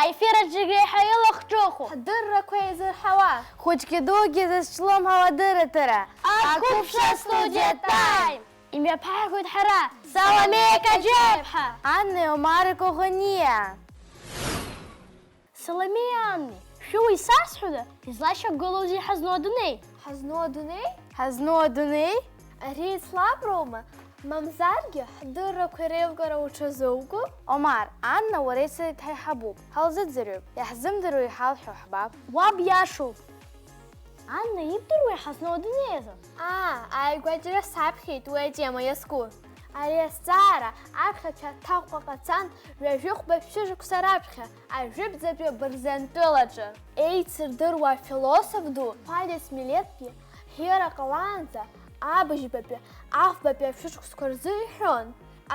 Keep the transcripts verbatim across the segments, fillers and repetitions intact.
Аефир аҿы реиҳа илахҿыху. Ҳдыррақәа еизырҳауа. Хәыҷгьы дугьы зызҿлымҳау адырраҭара. Ақәыԥшра студиа Time. Имҩаԥааҳгоит ҳара, Саломеиа Каџьеиԥҳа. Аннеи Омари Коӷониа. Саломеиа, Анни, шәуа исасҳәода, излашьақәгылоузеи ҳазну адунеи? Ҳазну адунеи? Ҳазну адунеи? Ари ицлаброума? Мамзаргьы, ҳдыррақәа реилкаара уҽазуго? Омар, Анна уареи сареи дҳаиҳабуп, ҳалзыӡырҩып, иаҳзымдыруа иҳалҳәо ҳбап. Уаб иашоуп. Анна, ибдыруеи ҳазну адунеи азы? Аа, ааигәаџьара саԥхьеит уи атема иазку. Ари азҵаара аԥхьа Қьаҭахәҟа ҟацан ҩажәи хәба шәышықәса раԥхьа, Ажәытәӡатәи Бырзентәылаҿы. Еицырдыруа афилософ ду Фалес Милеҭгьы ҳиара ҟалаанӡа абыжьбатәи, афбатәи ашәышықәсқәа рзы иҳәон,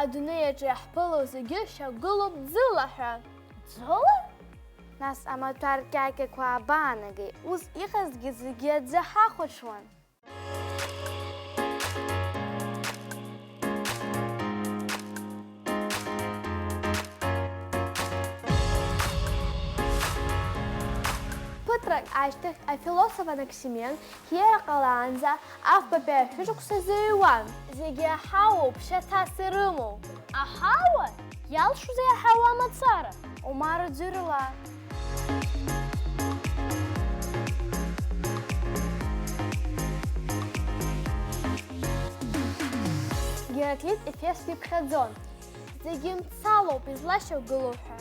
адунеи аҿы иаҳԥыло зегьы шьақәгылоуп ӡыла ҳәа. Ӡыла? Нас амаҭәар кьакьақәа абаанагеи? Ус иҟазгьы зегьы аӡы ҳахәаҽуан. Ԥыҭрак ашьҭахь афилософ Анаксимен ҳиара ҟалаанӡа афбатәи ашәышықәса зыҩуан. Зегьы аҳауоуп шьаҭас ирымоу. Аҳауа? Иалшозеи аҳауа мацара? Омар, уӡырҩла. Гераклит Ефес диԥхьаӡон. Зегьы мцалоуп излашьақәгылоу ҳәа.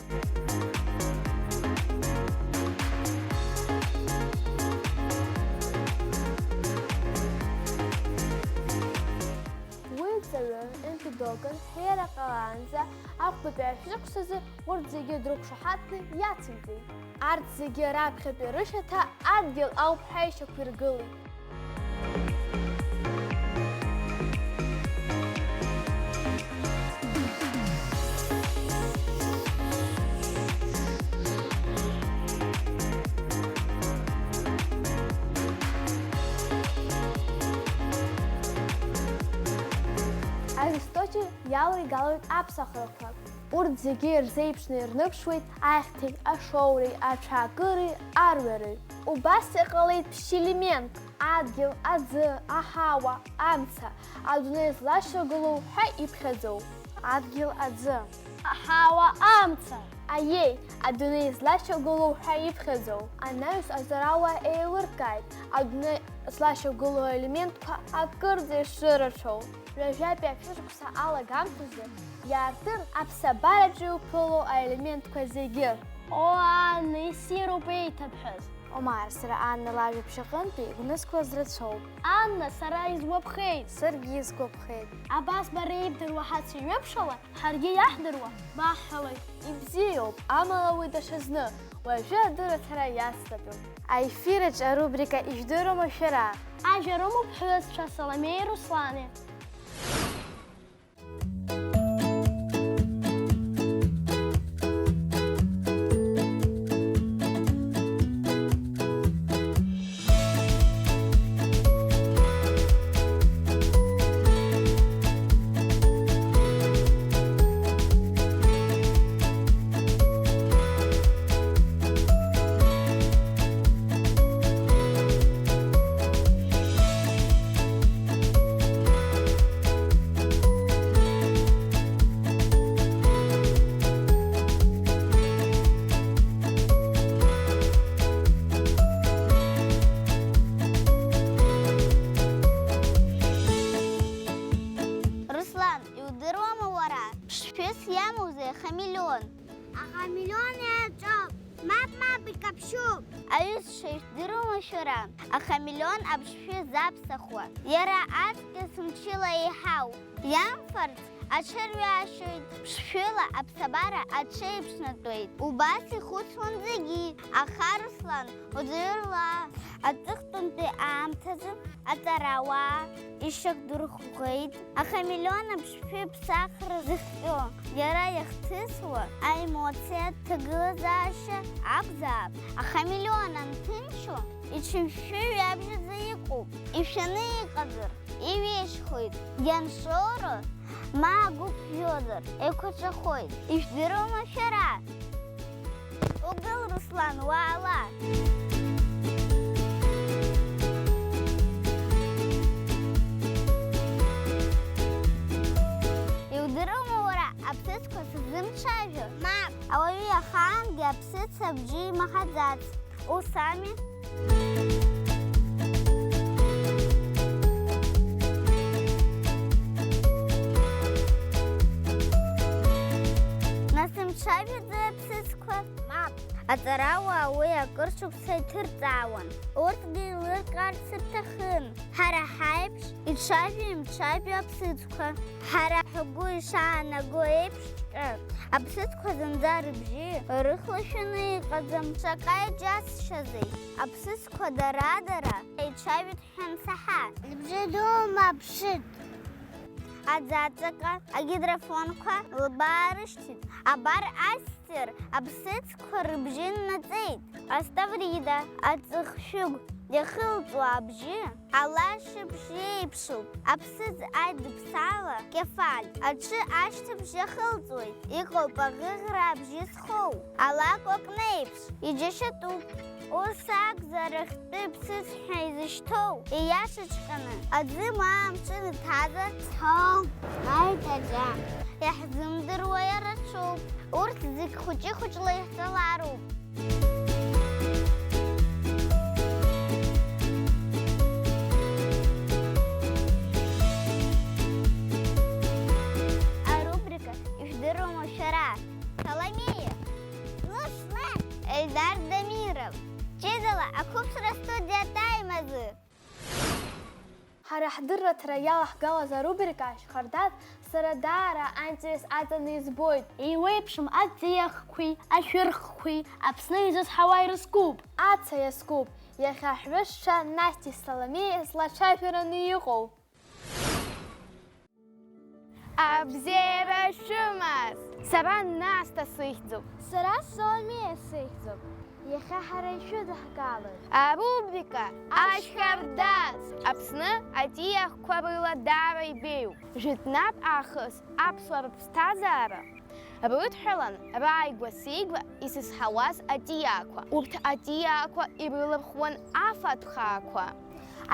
Уи ҵаҩы Эмпидокл ҳиара ҟалаанӡа ахәбатәи ашәышықәсазы урҭ зегьы дрықәшаҳаҭны иациҵеит. Арҭ зегьы раԥхьатәи рышьаҭа адгьыл ауп ҳәа ишьақәиргылеит. Аристотель иалеигалоит аԥсахрақәа. Урҭ зегьы ирзеиԥшны ирныԥшуеит ахьҭеи ашоуреи, аҽакыреи арҩареи. Убас иҟалеит ԥшьелементк, адгьыл, аӡы, аҳауа, амца, адунеи злашьақәгылоу ҳәа иԥхьаӡоу. Адгьыл, аӡы. Аҳауа, амца. Аиеи, адунеи злашьақәгылоу ҳәа иԥхьаӡоу. Анаҩс азарауаа еилыркааит, адунеи злашьақәгылоу аелементқәа акырӡа ишырацәоу. Ҩажәатәи ашәышықәса алагамҭазы иаартын аԥсабараҿы иуԥыло аелементқәа зегьы. О, Анна, иссируп еиҭабҳәаз. Омар, сара Анна лажәабжь аҟынтәи гәнызқьла срацәоуп. Анна, сара изгәаԥхеит. Саргьы исгәаԥхеит. Абас бара ибдыруа ҳацәеиҩыбшала, ҳаргьы иаҳдыруа баҳҳәалоит. Ибзиоуп, амала уи даҽазны, уажәы адырраҭара иацҵатәым. Аефир аҿы арубрика Ижәдыруама шәара? Ажәа рымоуп ҳҩызцәа Саломеи Руслани. Руслан, иудыруама уара, ԥшшәыс иамоузеи ахамелеон? Ахамелеон еиҿоуп, мап, мап, икаԥшьуп. Аҩызцәа, ижәдыруама шәара, ахамелеон аԥшшәы заԥсахуа, иара аҵкьыс мчыла еиҳауп. Иамфарц аҽырҩашьоит, ԥшшәыла аԥсабара аҽеиԥшнатәуеит. Убас ихәыцуан зегьы, аха Руслан уӡырҩла. Аҵыхәтәантәи аамҭазы аҵарауаа ишьақәдырӷәӷәеит ахамелеон аԥшшәы ԥсахра зыхҟьо. Иара иахҭысуа аемоциа ҭагылазаашьа акәзаап. Ахамелеон анҭынчу, иҽыжәшәы ҩабжьаӡа иҟоуп. Ишәаны иҟазар, иҩежьхоит. Ианшоуро, ма агәы ԥжәозар, еиқәаҵәахоит. Ижәдыруама шәара? Угыл, Руслан, уаала! Иудыруама уара аԥсыӡқәа сыззымцәажәо? Мап! Ауаҩы иахаангьы аԥсыӡ абжьы имаҳаӡац. Ус ами? Нас имцәажәаӡои аԥсыӡқәа? Мап. Аҵарауаа уи акыр шықәса иҭырҵаауан. Урҭгьы еилыркаарц рҭахын. Ҳара ҳаиԥш ицәажәо-имцәажәо аԥсыӡқәа. Ҳара ҳгәы ишаанаго еиԥшҵәҟьа, аԥсыӡқәа зынӡа рыбжьы рыхлашәаны иҟаӡам. Шаҟа иџьасшьазеи! Аԥсыӡқәа дара-дара еицәажәоит ҳәа ансаҳа. Лыбжьы дуума аԥсыӡ? Аӡаҵаҟа агидрофонқәа лбаа рышьҭит. Абар ассир аԥсыӡқәа рыбжьы ннаҵеит. Аставрида, аҵыхшәыгә иахылҵуа абжьы, алашыбжь еиԥшуп. Аԥсыӡ аидыԥсала кефаль аҽы ашьҭыбжь иахылҵуеит. Иҟоуп аӷыӷра абжьы зхоу, алакә акны еиԥш, иџьашьатәуп. Ус акәзар, ахьтәы ԥсыӡ ҳәа изышьҭоу, ииашаҵәҟьаны, аӡы ма амшын иҭазар? Цоуп, ааит аӡа. Иаҳзымдыруа иара ҽоуп. Урҭ зегь хәыҷы-хәыҷла иаҳҵалароуп. Арубрика Ижәдыруама шәара? Саломеиа. Руслан. Эльдар Дамиров. Ҷыдала ақәыԥшра астудиа Time азы. Ҳара ҳдырраҭара иалаҳгалаз арубрика Ашьхардаӡ сара даара аинтерес аҵаны избоит. Еиуеиԥшым аҵиаахқәеи ашәырхқәеи Аԥсны изызҳауа ирызкуп. Аца иазкуп иахьа ҳҩызцәа Насти Саломеи злацәажәараны иҟоу. Абзиара шәымаз! Сара Насҭа сыхьӡуп. Сара Соломеиа сыхьӡуп. Иахьа ҳара ишәыдаҳгалоит арубрика Ашьхардаӡ. Аԥсны аҵиаахқәа рыла даара ибеиоуп. Жәытәнатә аахыс аԥсуаа рыԥсҭазаара рыдҳәалан рааигәа-сигәа изызҳауаз аҵиаақәа. Урҭ аҵиаақәа ирылырхуан афатә хаақәа.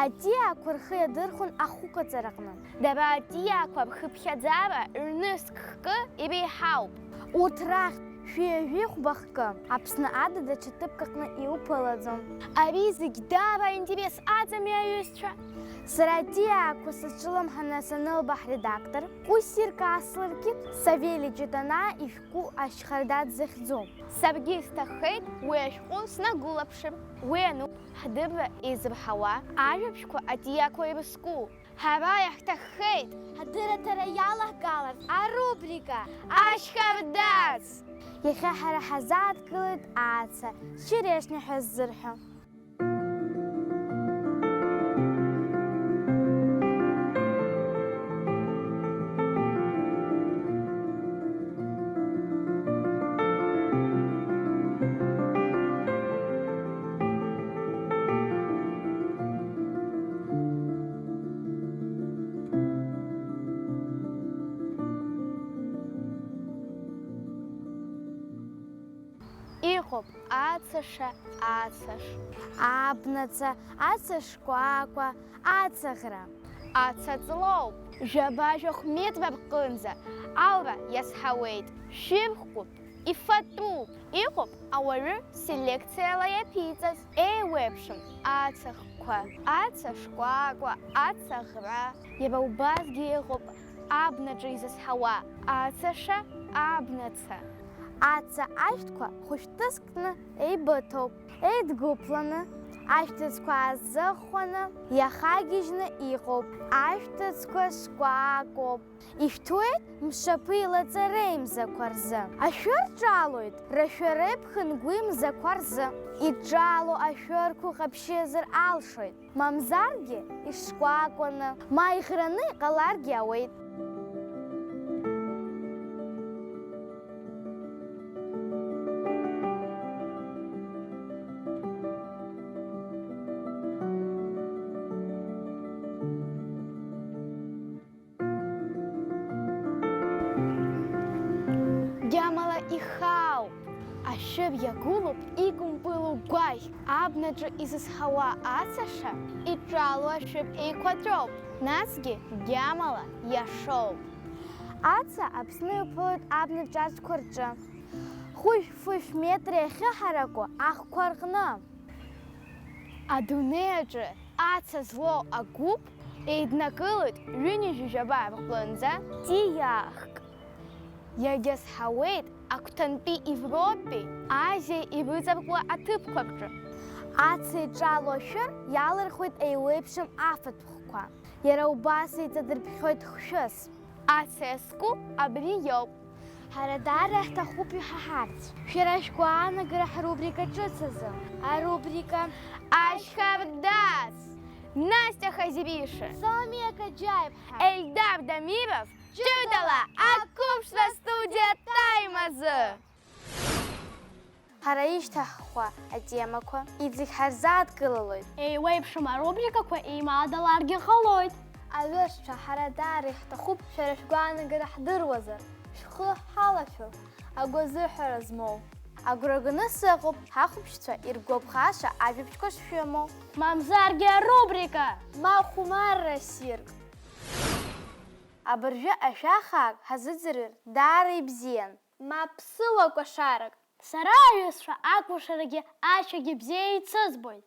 Аҵиаақәа рхы иадырхәон ахәыкаҵараҟны. Дара аҵиаақәа рхыԥхьаӡара рнызқь хкы иреиҳауп. Урҭ рахьтә шәи ҩажәи хәба хкы Аԥсны ада даҽа ҭыԥк аҟны иуԥылаӡом. Ари зегь даара аинтерес аҵами, аҩызцәа? Сара аҵиаақәа сызҿлымҳаны санылба ҳредактор, уи ссирк ааслыркит, Савели Ҷытанаа ишәҟәы Ашьхардаӡ захьӡу. Саргьы исҭаххеит уи ашәҟәы снагәылаԥшыр. Уи ануп ҳдырра еизырҳауа, ажәабжьқәа аҵиаақәа ирызку. Ҳара иаҳҭаххеит ҳдырраҭара иалаҳгаларц арубрика Ашьхардаӡ! Иахьа ҳара ҳазааҭгылеит Ааца, черешня ҳәа ззырҳәо. Иҟоуп ацаша, ацаш. Абнаца, аца шкәакәа, ацаӷра. Аца ҵлоуп, жәаба-жәохә метра рҟынӡа алра иазҳауеит. Шәирхәтәуп, ифатәуп, иҟоуп ауаҩы селекциала иаԥиҵаз. Еиуеиԥшым ацаӷқәа, аца шкәакәа, ацаӷра. Иара убасгьы иҟоуп абнаҿы изызҳауа ацаша, абнаца. Аца ашәҭқәа хәышәтәызкны еибыҭоуп. Еидгәыԥланы, ашәҭыцқәа аазыӷәӷәаны иахагьежьны иҟоуп. Ашәҭыцқәа шкәакәоуп. Ишәҭуеит мшаԥы илаҵа реимзақәа рзы. Ашәы рҿалоит рашәа реиԥхьынгәи мзақәа рзы. Иҿало ашәы рқәыҟаԥшьызар алшоит. Мамзаргьы ишкәакәаны, ма иӷраны иҟаларгьы ауеит. Гьамала ихаауп, ашә Шәыб иагәылоуп икәымпылу гәаӷь, абнаҿы изызҳауа ацаша, иҿало ашәыб еиқәаҵәоуп, насгьы гьамала иашоуп. Аца Аԥсны иԥылоит абна ҿацәқәа рҿы, хәышә-фышә метра иахьыҳараку ахқәа рҟны. Адунеи аҿы аца злоу агәыԥ еиднакылоит ҩынҩажәи жәаба рҟынӡа ҵиаахк. Иагьазҳауеит агәҭантәи Европеи Азиеи ирыҵаркуа аҭыԥқәа рҿы. Аца иҿало ашәыр иалырхуеит еиуеиԥшым афатә хкқәа. Иара убас еиҵадырԥхьоит хәшәыс. Ацеи азку абри иоуп. Ҳара даара иаҳҭахуп иҳаҳарц шәара шәгәаанагара ҳрубрика ҿыц азы. Арубрика Ашьхардас! Настиа Хазириша! Соломиа Каџьаиԥҳа! Ельдар Дамиров! Ҷыдала ақәыԥшра астудиа Time азы! Ҳара ишьҭаҳхуа атемақәа иҵегь ҳарзааҭгылалоит. Еиуеиԥшым арубрикақәа еимадаларгьы ҟалоит. Аҩызцәа, ҳара даара иаҳҭахуп шәара шәгәаанагара ҳдыруазар, шәхы ҳалашәыр, агәазыҳәара змоу. Агәра ганы сыҟоуп ҳахәаԥшцәа иргәаԥхаша ажәабжьқәа шшәымоу. Мамзаргьы арубрика! Ма хәмарра ссирк! Абыржәы ашәа хаак ҳазыӡырҩыр даара ибзиан. Ма ԥсыуа кәашарак. Сара аҩызцәа акәашарагьы ашәагьы бзиа еицызбоит.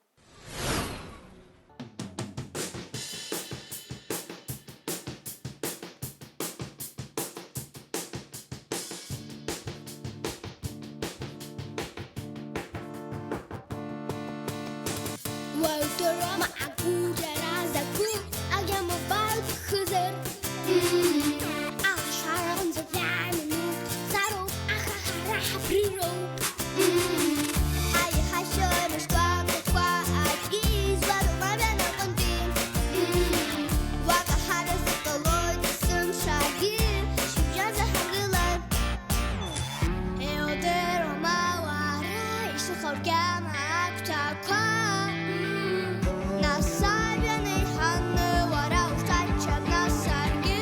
Уаҩ дыруама агәырӷьара закәу, агьама баҩхазар? Алашара аҟынӡа жәа минуҭ цароуп, аха ҳара ҳабрироуп. Ҳаиҳашьа мышқәа мҩақәа аӡәгьы изларым абна аҟынтәи. Уаҟа ҳара зыҟалоит есымшагьы, шьыбжьаӡа ҳагылан. Иудыруама уара ишыҟоу ргьама агәҭақәа? Нас сажәҩан еиҳаны уара ушаччап, нас саргьы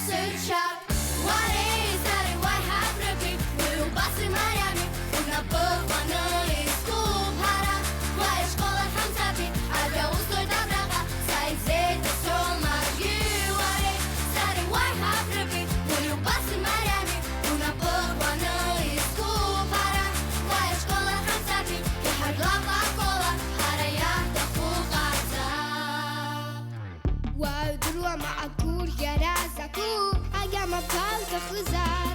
сыччап. Уареи сареи уаиҳабрами, уи убас имариами, унапы ҟәаны изқәуп ҳара, уи ашкол ахь ҳамцапи, ажәа усҭоит абраҟа, сааигӡеит асомагьы. Уареи сареи уаиҳабрами, уи убас имариами, унапы ҟәаны изқәуп ҳара, уи ашкол ахь ҳамцапи, иҳаржәлап акола, ҳара иаҳҭаху ҟарҵап. Уаҩ дыруама агәырӷьара закәу, агьама баҩхазар?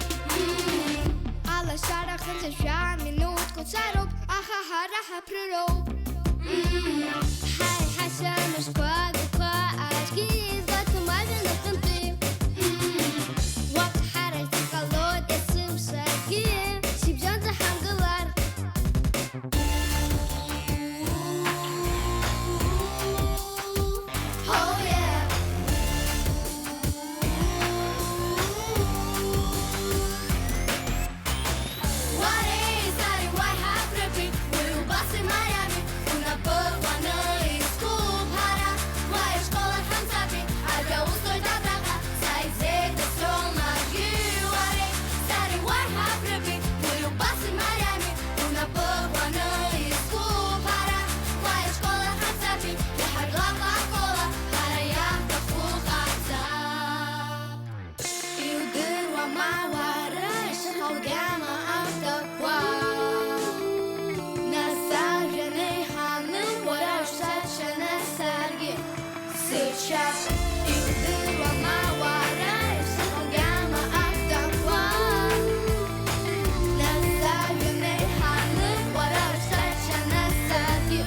Алашара аҟынӡа жәа минуҭқәа цароуп, аха ҳара ҳабрироуп. Ҳаиҳашьа мышқәа мҩақәа аӡәгьы изларым абна аҟынтәи. Уаҟа ҳара зыҟалоит есымшагьы, шьыбжьонӡа ҳамгылар. Oh yeah. Уареи сареи уаиҳабрами, уи убас имариами, унапы ҟәаны изқәуп ҳара, уи ашкол ахь ҳамцапи, ажәа усҭоит абраҟа, сааигӡеит асомагьы. Уареи сареи уаиҳабрами, уи убас имариами, унапы ҟәаны изқәуп ҳара, уи ашкол ахь ҳамцапи, иҳаржәлап акола, ҳара иаҳҭаху ҟарҵап. Иудыруама уара ишыҟоу ргьама агәҭақәа? Нас сажәҩан еиҳаны уара ушачча, нас саргьы сыччап. Иудыруама уара ишыҟоу ргьама агәҭақәа? Нас сажәҩан еиҳаны уара ушачча, нас саргьы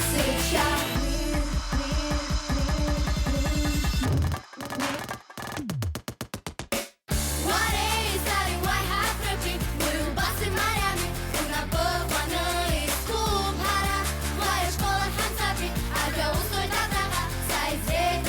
сыччап. Уареи сареи уаиҳабрами, уи убас имариами, унапы ҟәаны изқәуп ҳара, уи ашкол ахь ҳамцапи, ажәа усҭоит абраҟа, сааигӡеит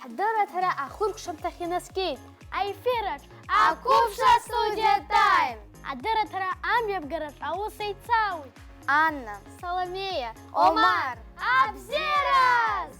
Ҳдырраҭара ахыркәшамҭахь инаскьеит. Аефираҿ Ақәыԥш астудиа Time. Адырраҭара амҩаԥгараҿ аус еицаауеит Анна, Саломеиа, Омар, Омар, абзиараз!